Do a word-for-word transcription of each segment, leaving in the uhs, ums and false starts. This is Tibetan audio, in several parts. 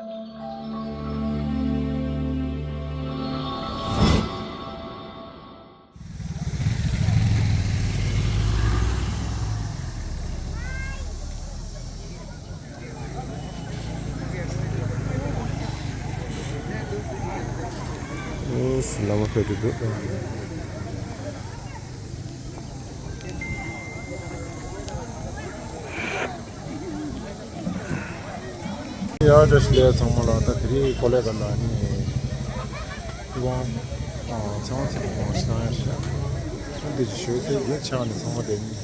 ཨོ་བླ་མ་ཕེབས་ཀྱི་འདུག་ཡ་བཀྲ་ཤིས་བདེ་ལེགས་ཚང་མ་ལ། ད་དེ་རིང་ཀོ་ལེ་གྷལ་ལ་ནི་དབང་ཚང་ཚང་དབང་ཞིག་བཏང་ཡ་ཞིག་འདི་ཅི་ཞོལ་ཚེ་རྒྱུན་ཆགས་ནས་ཚང་མ་དེ་ནི་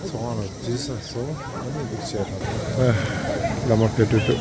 ཚོང་ལ་འཛུལ་ས་སོ། ཨ་ནི་འདུག་བྱས་དང་། བླ་མ་ཕེབས་འདུག་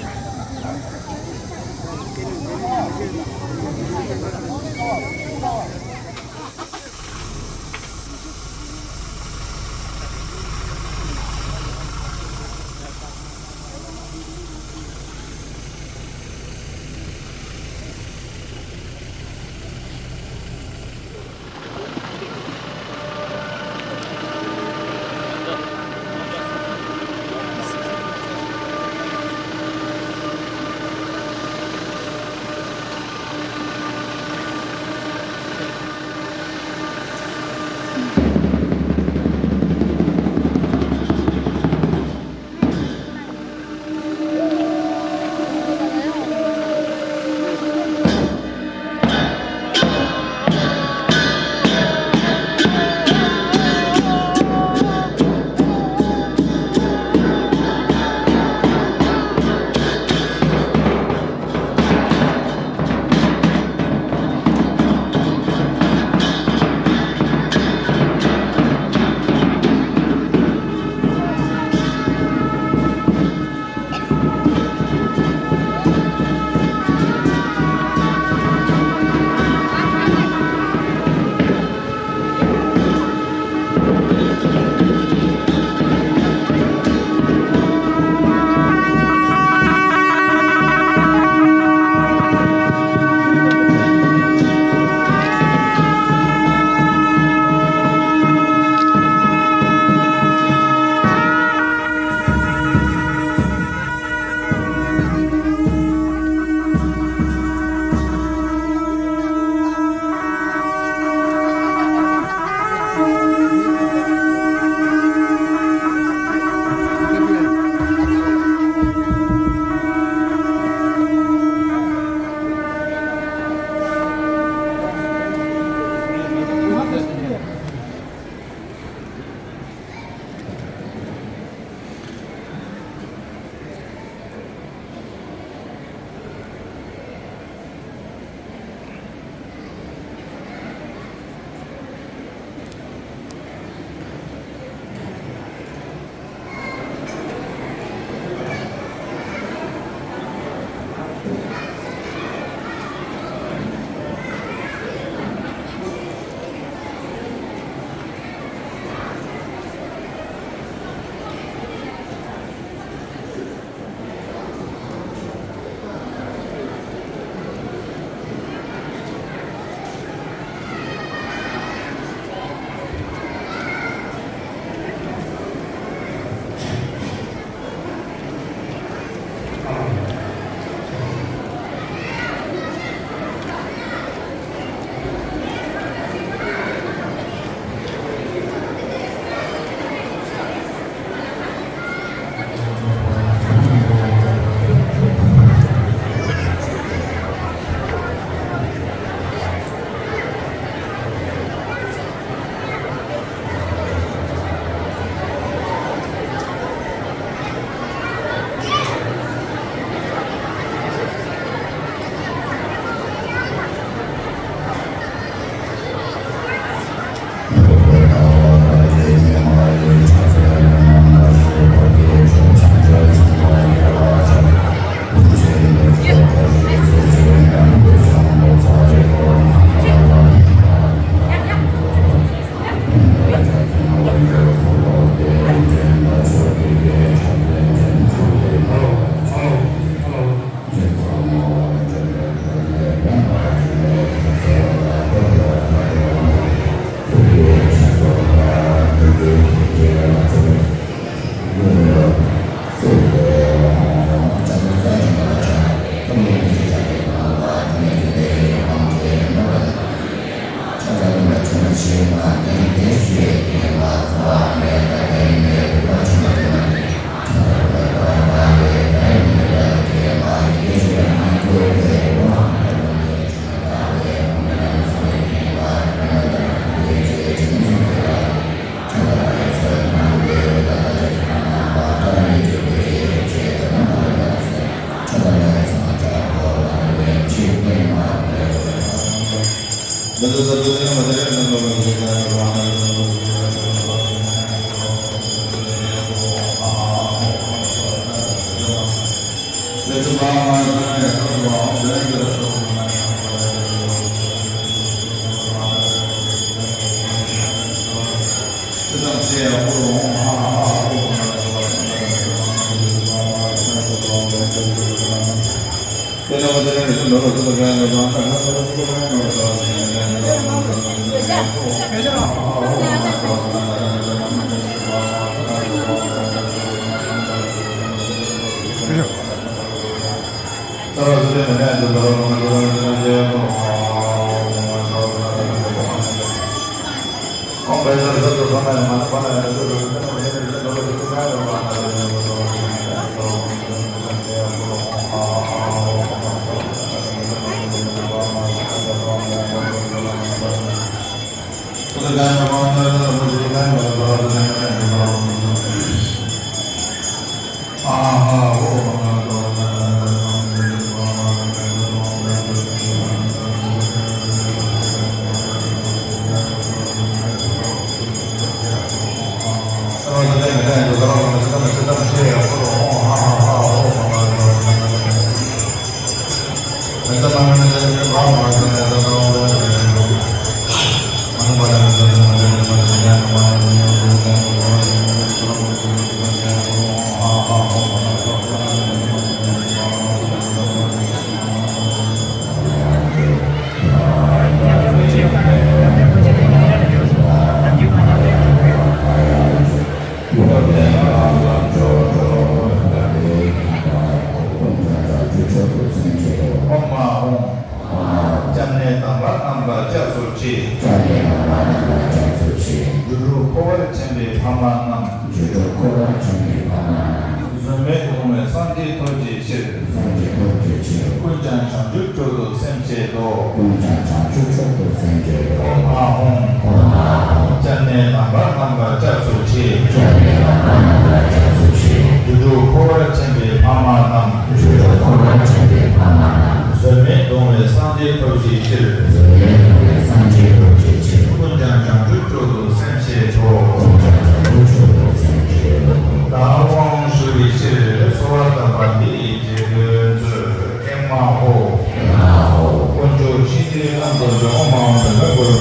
ཨོཾ་ཨཱཿཧཱུྃ། སྐྱབས་གནས་དམ་པ་རྣམས་ལ་སྐྱབས་སུ་མཆི། སྐྱབས་གནས་དམ་པ་རྣམས་ལ་སྐྱབས་སུ་མཆི། རྒྱུ་དྲུག་འཁོར་བར་འཁྱམས་པའི་ཕ་མ་རྣམས། རྒྱུ་དྲུག་འཁོར་བར་འཁྱམས་པའི་ཕ་མ་རྣམས། བཟོད་མེད་གདུང་བའི་སངས་རྒྱས་ཐུགས་ཀྱི་ཕྱིར། སངས་རྒྱས་ཐུགས་ཀྱི་ཕྱིར། ཀུན་ཀྱང་བྱང་ཆུབ་མཆོག་ཏུ་སེམས་བསྐྱེད་དོ། ཀུན་ཀྱང་བྱང་ཆུབ་མཆོག་ཏུ་སེམས་བསྐྱེད་དོ། ཨོཾ་ཨཱཿཧཱུྃ། ཨོཾ་ཨཱཿཧཱུྃ། སྐྱབས་གནས་དམ་པ་རྣམས་ལ་སྐྱབས་སུ་མཆི། སྐྱབས་གནས་དམ་པ་རྣམས་ལ་སྐྱབས་སུ་མཆི། རྒྱུ་དྲུག་འཁོར་བར་འཁྱམས་པའི་ཕ་མ་རྣམས། རྒྱུ་དྲུག་འཁོར་བར་འཁྱམས་པའི་ཕ་མ་རྣམས། བཟོད་མེད་གདུང་བའི་སངས་རྒྱས་ཐུགས་ཀྱི་ཕྱིར། བཟོད་མེད་གདུང་བའི་སངས་རྒྱས་ཐུགས་ཀྱི་ཕྱིར། ཀུན་ཀྱང་བྱང་ཆུབ་མཆོག་ཏུ་སེམས་བསྐྱེད་དོ། ཀུན་ཀྱང་བྱང་ཆུབ་མཆོག་ཏུ་སེམས་བསྐྱེད་དོ། བདག་དབང་ཞུ་བའི་ཕྱིར་གསོལ་བ་བཏབ་པ་འདི་ཡི་རྗེས་ཟློས་མཛོད། ཨེ་མ་ཧོ། ཨེ་མ་ཧོ། དཀོན་མཆོག་ཤཱཀྱའི་དབང་དུ་བྱོན། ཨོཾ་ཨཱཿཧཱུྃ།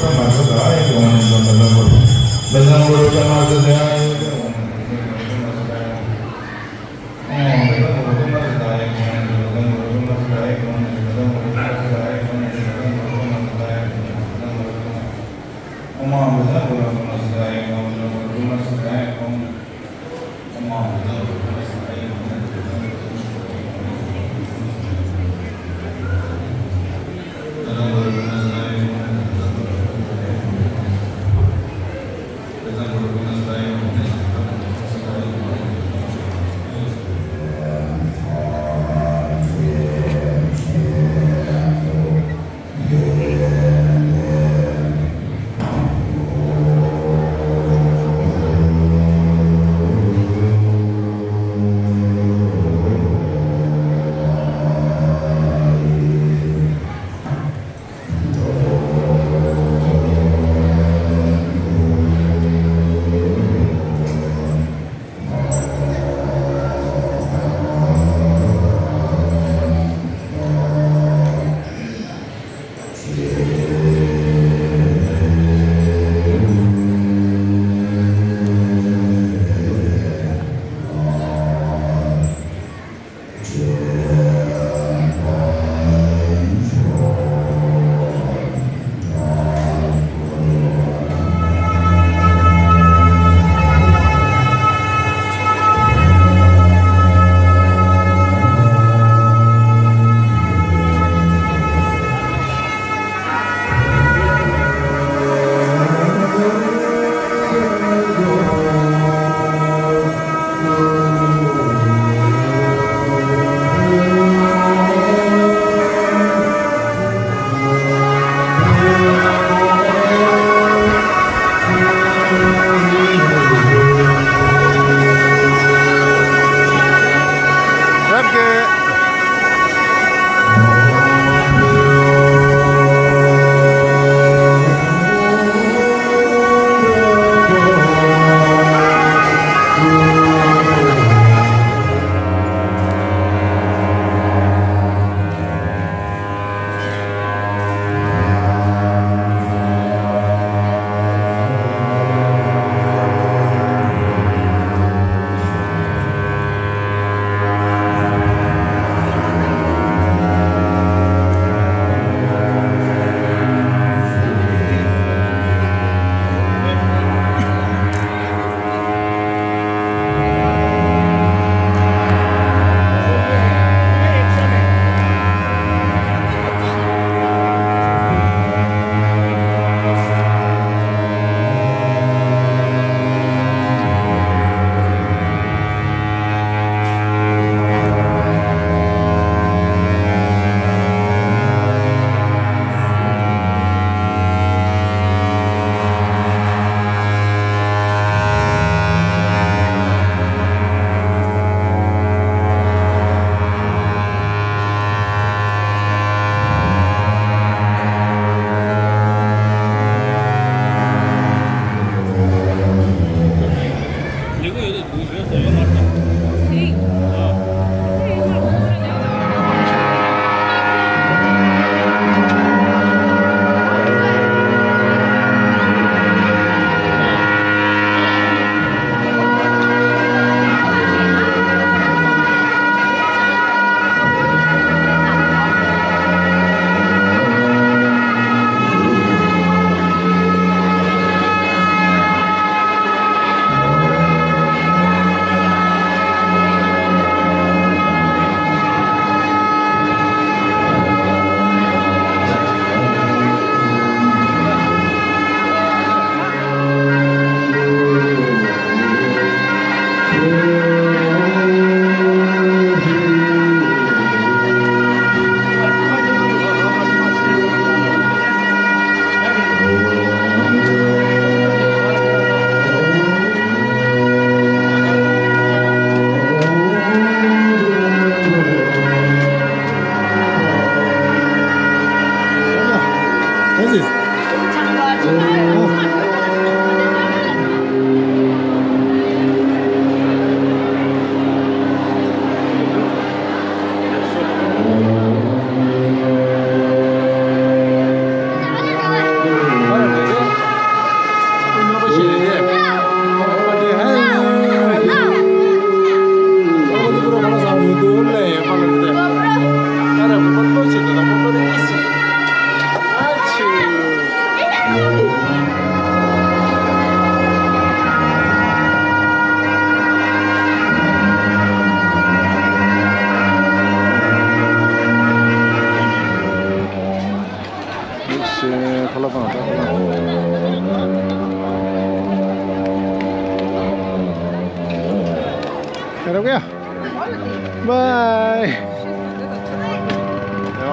བཛྲ་གུ་རུ་པདྨ་སིདྡྷི་ཧཱུྃ། ཨོཾ་ཨཱཿཧཱུྃ། བཛྲ་གུ་རུ་པདྨ་སིདྡྷི་ཧཱུྃ།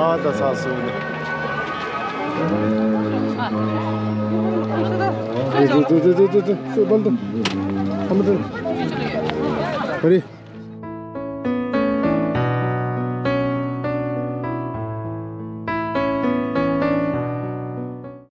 ཨ་ད་ས་སུ་ནི། དུ་དུ་དུ་དུ་དུ་དུ་དུ་སུ་བལ་དུ། ཁམ་དུ། ཧ་རི།